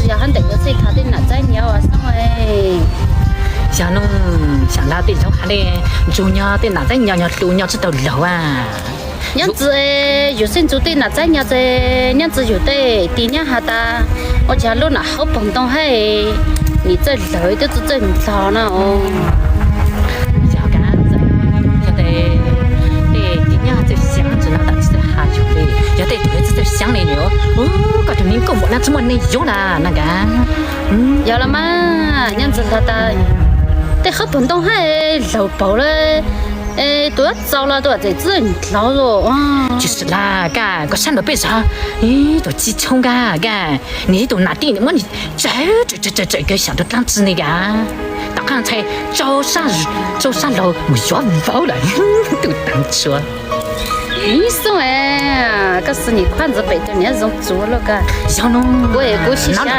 Yog hab ntawm yuav txhij thav tej nam txaib nyog as xyoo. Yog nub, xyov lawv tej zaub has le, ntsuag nyog tej nam txaib nyog nyog hluas nyog tsis tau laug a. Nyob ntxiv, yus xij ntxuv tej nam txaib nyog ces nyob ntxiv yus tej tis nyab has tas ua cas lub nam hauv paus ntoo hab nim txawj laug twb txawj txawj ntog no. Yog kab, yog tej tis nyab txawj xyaav tsis no tas tsis txawj has yus li, yog tej tus txawj txawj xyaav li nws, koj tus neeg kuj muaj nab tsis muaj neeg yuav na no kab. Yog los mas nyob ntxiv has tas tej hauv paus ntoo hab laug paug le, tus txaus los tus txawj txawj ntog. Tsis xwm laj kab, koj sab nraud peb zog ib tug txiv tshoob kab kab, nws ib tug nam tij nws muab nws tsawm tsawm tsawm tsawm kawg xyaum rau dlaab tsi ne kab. Tom qab ntxhais tsau sab laug mus yuav vauv lawm. Tus taag tsuav. Ib xyoo, koj xwb nim qhuab ntxiv pem rau niam zoo txuv lawm kab. Yog nub, kuv sib nov lwm